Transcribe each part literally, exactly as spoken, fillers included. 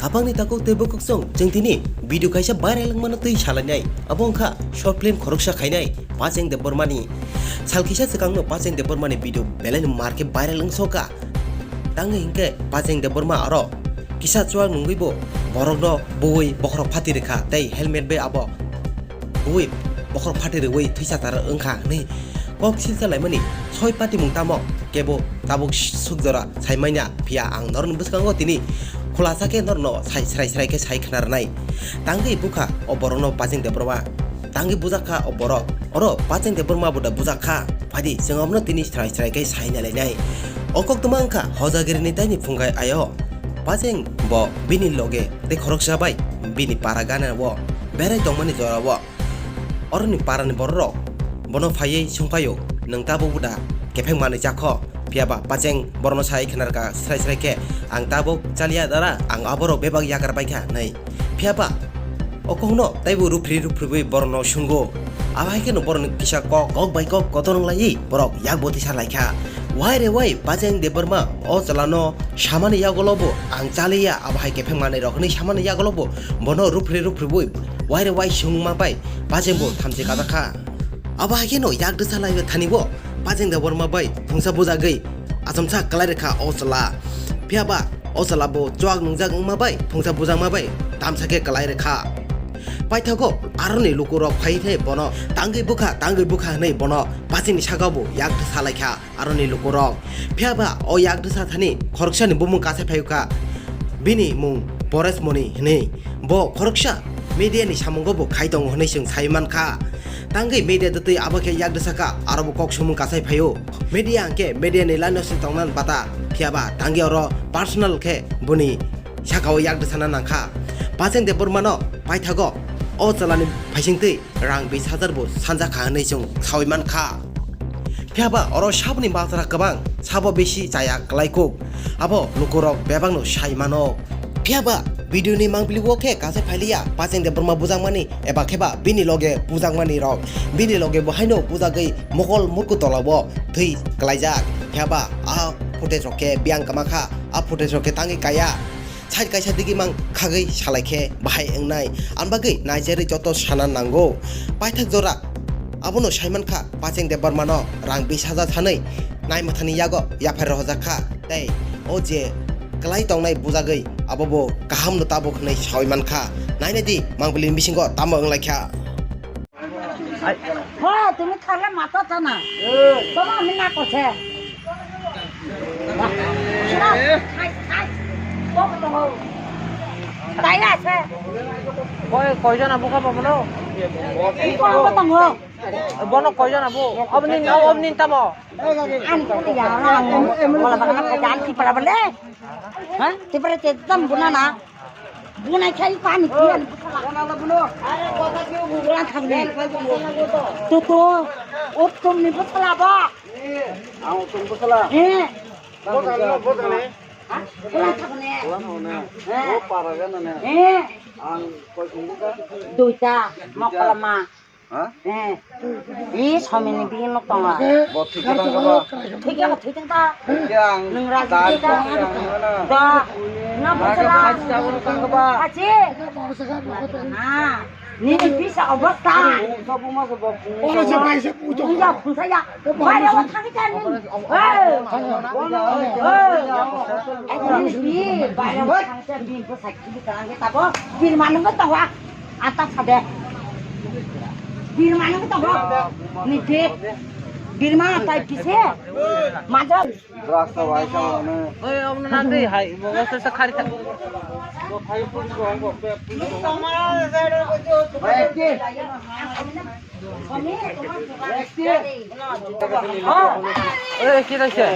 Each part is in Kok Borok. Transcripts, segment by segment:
Abangni takhuk tei bukhuk chwng, chwng tini video kaisa viral wngmano twi salainai. Abo wngkha short film khoroksa khainai Pacheng Debbarmani. Sal kisa swkangno Pacheng Debbarmani video belaino mar khe viral wngsokha. Tangwi hinkhe Pacheng Debbarma aro kisa chuak nungwibo borokno buwi bokhorok phati rwkha tei helmet bai abo buwi bokhorok phati rwwi thwisa tar wngkha hwnwi kok silsa laimani soi patimung tamo kebo tabuk suk jora saimanya, phiya ang norokni bwskango tini khulasa khe norokno sai srai srai khe sai khna rwnai. Tangwi bukha o borokno Pacheng Debbarma, tangwi bujak kha o borok, oro Pacheng Debbarma bo da bujak kha. Phaidi chwng omono tini srai srai khe sai nalainai. O koktwma wngkha Hojagirini taini phungai ayo. Pacheng bo bini loge tei khoroksa bai bini para gana o berai tongmani jora o. Oroni parani bororok bono phaiwi sungphaio, "Nwng tabuk buda kepheng manwi chakho?" Phiyaba Pacheng borokno sai khnarkha srai srai khe, "Ang tabuk chaliya dara, ang aborok bebak yakar paikha," hwnwi. Phiyaba o kokno taibo ruphri ruphriwi borokno sungo. Abo hai kheno borokni kisa kok, kok bai kok kotor wng laiwi borok yak boti sa laikha. Wai re wai, Pacheng Debbarma o chwlano samani yagulo bo ang chaliya, abo hai kepheng manwi rok hwnwi samani yagulo bo bono ruphri ruphriwi wai re wai swngma bai Pacheng bo thamchi kajakha. Abo hai kheno yak dwsa lai thani bo Pacheng Debbarma bai phungsa bujagwi achomsa kwlai rwkha o chwla. Phiyaba o chwla bo chuak nungjak wngma bai phungsa bujakma bai tamsa khe kwlai rwkha. Paithago aroni lukurok phai khe bono tangwi bukha, tangwi bukha hwnwi bono Pachengni sakao bo yak dwsa laikha. Aroni lukurok. Phiyaba o yak dwsa thani khoroksani bumung kasai phaiwkha. Bini mung Poresh Moni hwnwi. Bo khoroksa media ni samungo bo khai tongo hwnwi chwng sai mankha. Tangwi media dwtwi abo khe yak dwsa kha, aro bo kok sumung kasai phaio. Media hwnkhe media ni line o se tongna bata. Phiyaba tangwi oro personal khe boni sakao yak dwsana nangkha. Pacheng Debbarmano paithago o chwlani phaisingtwi rang bis hajar bo sanja kha hwnwi chwng saui mankha. Phiyaba oro saboni majra kwbang, sabo bisi chaya kwlai kuk, abo lukurok bebakno sai mano. Phiyaba video ni mangpili o khe kasai phailiya Pacheng Debbarma bujakmani eba kheba bini loge bujakmani rok, bini loge bo haino bujagwi mokol murku tolao thwi kwlaijak. Phiyaba a footage rok khe biyang kwma kha, a footage rok khe tangwi kaya. Side kaisa digi mang khagwi salai khe bahai wngnai. Ani bagwi naijarwi joto sana nango. Paithak jora abono sai mankha Pacheng Debbarmano rang bis hajar sanwi naimathani yago yaphai rohorjak kha. Tei o je kwlai tongnai bujagwi abo bo kahamno tabuk hwnwi saui mankha. Nainai di mangpili bisingo tamo wnglaikha. Ho, তুমি খালে মাথা টানা। তোমার আমি না করছে। শোনো, খাই, খাই। কত তো হোক। তাই আছে। Koi, koijon abo kha bono? Iko abo tamo. Bono koijon abo? Oboni, oboni tamo? Ang ko ya, ang ko la bagana khajan ki para bole. Ha? Ti para te tam buna na. Bunai khai pani kiyan. Buna thangni. Toto. Uttom ni bwsala ba. Ang uttom bwsala. Eh. Botani, botani. Ha? Buna thangni. Buna thangni. Eh. Bo para gana ne. Eh. Ang koi sungka. Duita. Duita. Mokolma. Ha? Eh. Ih, somini bini nuk tongo. Bo thik tang kha ba? Thik ya, thik tang ta. Thik ya, ang. Nung raji dai thik ta. Thik ya, ang. Da. Na bwsala. Haji. Haji. Ha. Nini bisa obostha. Bungsa buma se bo. Oro se bai se puto. Bungsa, bungsa ya. Bai ya, thang ta ni. Hei. Hei. Nini bi, bai ya, thang ta ni. Bwsai kili kang ta bo. Bil manung ta wa. Ata sade. Birma nang to go. Ni de. Birma tai kise. Majo. Rasta wai sa ne. Oi, om na de hai. Mo se sa khari kha. Oi, ki raise?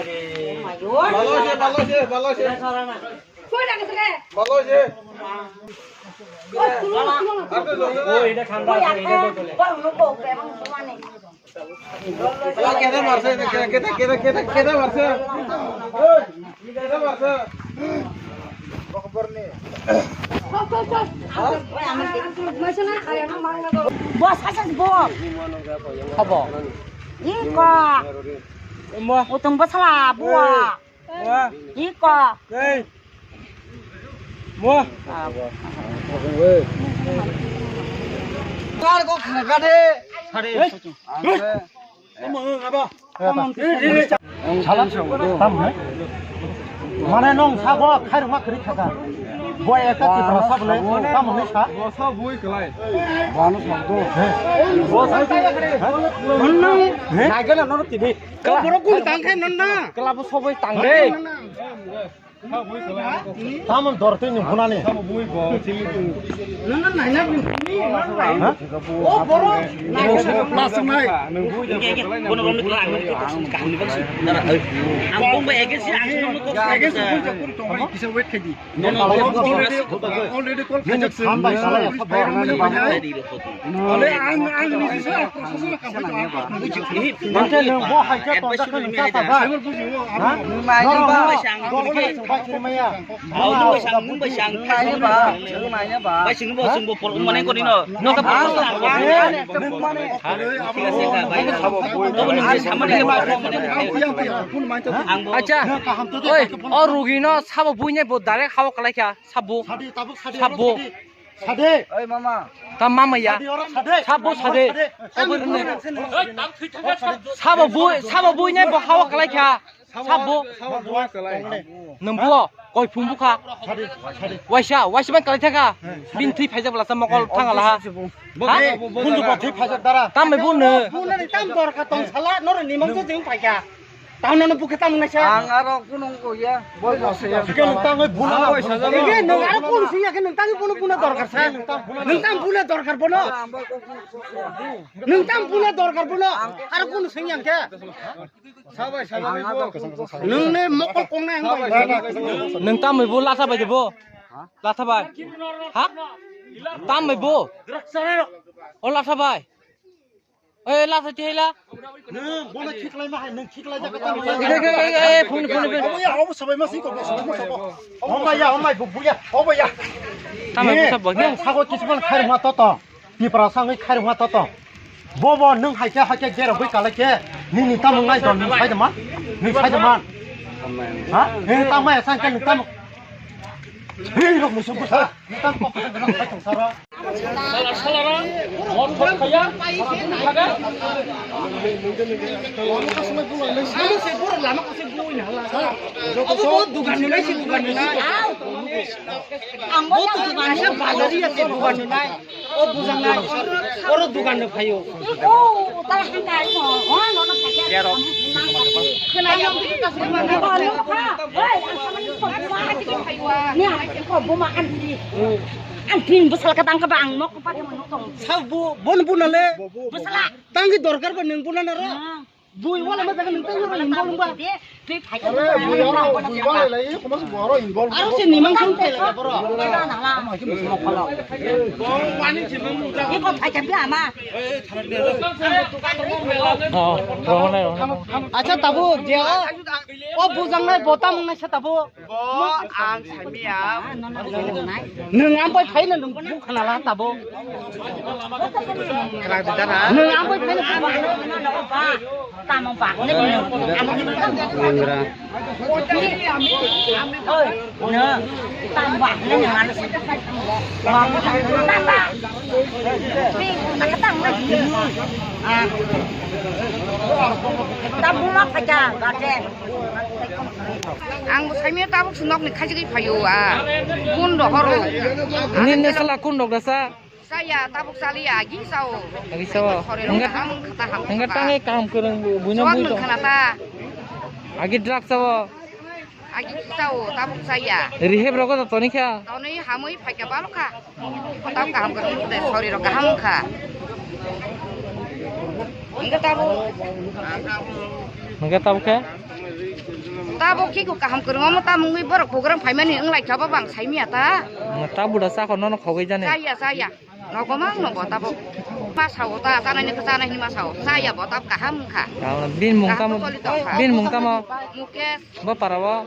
Balo se, balo se, balo se. Balo se. Oi, ita thanda ase, ita to tole. Keda marse, keda, keda, keda, keda marse. Oi, keda marse. Bokhborni. Boss, asa boss. Habo. Iko. Mo. Utung bosala bua. Iko. Ei. Mo. Kar ko khna ka de. Sare. Hey. Hey. Tamo aba. Sala. Tam hai. Mane nong sa bo khairma khri thaka. Bo ekta tipra sa bole tam hai sa. Bo sa bui kalai. Bo no sa do. He. Bo sa. Nong. He. Nai gana no tibi. Ka borok kun tang khai non na. Kala bo sobai tang de. Tamon dortwi ni hunani. Nana naina bini, nana naina. Ha? O boro. Plastic nai. Ang bung ba against, ang bung ba against. Against, bung ba against. Kisa wait khai di. Already, already call khai jak se. Hambai salai. Ale ang, ang ni se. Mante nwng bo hai khe tonjak khe nwng cha ta ba? Ha? Nwng bai nwng ba. Nwng bai nwng bai nwng bai nwng bai. Bai sing bo sing bo por mane ko nino. No ka por. Acha. Oi, o rugi no sabo buine bo direct hawa kalai kha. Sabo. Sadi, tabuk sadi, sabo. Sadi. Sadi. Oi, mama. Ta mama ya. Sadi, oro sadi. Sabo, sadi. Sadi. Sabo bui, sabo bui nai bo hawa kalai kha. Sabo. Sabo bui kalai. Nang buo, koi phung bukha. Sadi, sadi. Waisa, waisa man kalai thaka. Bin thui phaijak bla sa mokol thang ala ha. Ha? Bundu ba thui phaijak dara. Tam bai bunu. Bunani tam dorkar tong sala, noro nimang se jeng phaikha. Tamo no bukhe tamo naisa. Ang aro kunung ko ya. Boi ko se ya. Ke nung tang buna. Ke nung aro kun sing ya ke nung tang buna buna dorkar sa. Nung tang buna dorkar bono. Nung tang buna dorkar bono. Aro kun sing ya ke. Sabai sabai bo. Nung ne mokol kong na ang bai. Nung tamo bo lasa bai bo. Lasa bai. Ha? Tamo bo. O lasa bai. Oi, la sa thela. Nung bono khiklai ma hai, nung khiklai jak ta. Ide ke, e, e, phone, phone, phone. Obo ya, obo sabai ma sing ko, sabai ma sabo. Obo ya, obo ya, bu ya, obo ya. Tamo ko sabo ya. Sago kisman khair ma to to. Tipra sangwi khair ma to to. Bobo nung hai khe, hai khe gero bui kala khe. Nini tamo ngai don, nung sai de man. Nung sai de man. Ha? Nung tamo ya sang khe nung tamo. Hei, rok musu busa. Nung tamo kok sai tong sara. Salar salara, mot thok khaya, thaga. Obo dugan nunai se dugan nunai. Ang bo dugan nunai se bazar ya se dugan nunai. O bujang nai. Oro dugan no phaio. O ta hang kai mo. Ho no no phaia. Khna yang. Ni ang ko bo ma anti. Anti bwsala ka tang ka bang nok pa tong. Sa bu bon bu na le. Bwsala. Tangwi dorkar ba nwng buna naro. Bui wala ma jaga nwng tangwi ro involve ba. Bui wala lai, kuma su boro involve. Aro se nimang sung tele ba boro. Iko phaikha bi ama. Oh, rohonai, rohonai. Acha tabu je o, o bujang nai botam nai sa tabu. Bo ang saimia. Nwng ang bai phaino nwng bukha nala tabo. Nwng ang bai phaino bukha nala. Tamo ba. Oi, no. Tamo ba. Nwng ano. Tamo ba. Tamo ba. Tamo ba. Ang bo saimia tabuk se nokni khajigwi phaio a. Kun rohoro. Nini sala kun rok dasa? Saya tabuk saliya agi sao. Agi sao. Sore rok ang khata ham. Hingga tangai kaham kereng buina bui to. Khana ta. Agi drug sao. Agi sao tabuk saya. Rehab rok to toni kha. Toni hamui phaikha balokha. Kotak kaham kwrwng de, sori rok kaham wngkha. Hingke tabuk. Hingke tabuk khe? Tabuk khe kaham kwrwng omo tamungwi borok program phaimani wnglaikha, bo bang saimia ta. Tabuk da sakho nono khogwi jani. Chaya, chaya. Nogo mang nogo tabuk. Ma sao ta, chanai ni chanai ni ma sao. Chaya bo tab kaham wngkha. Bin mung tamo? Kaham choli tongkha. Bin mung tamo? Mukesh. Bo para bo?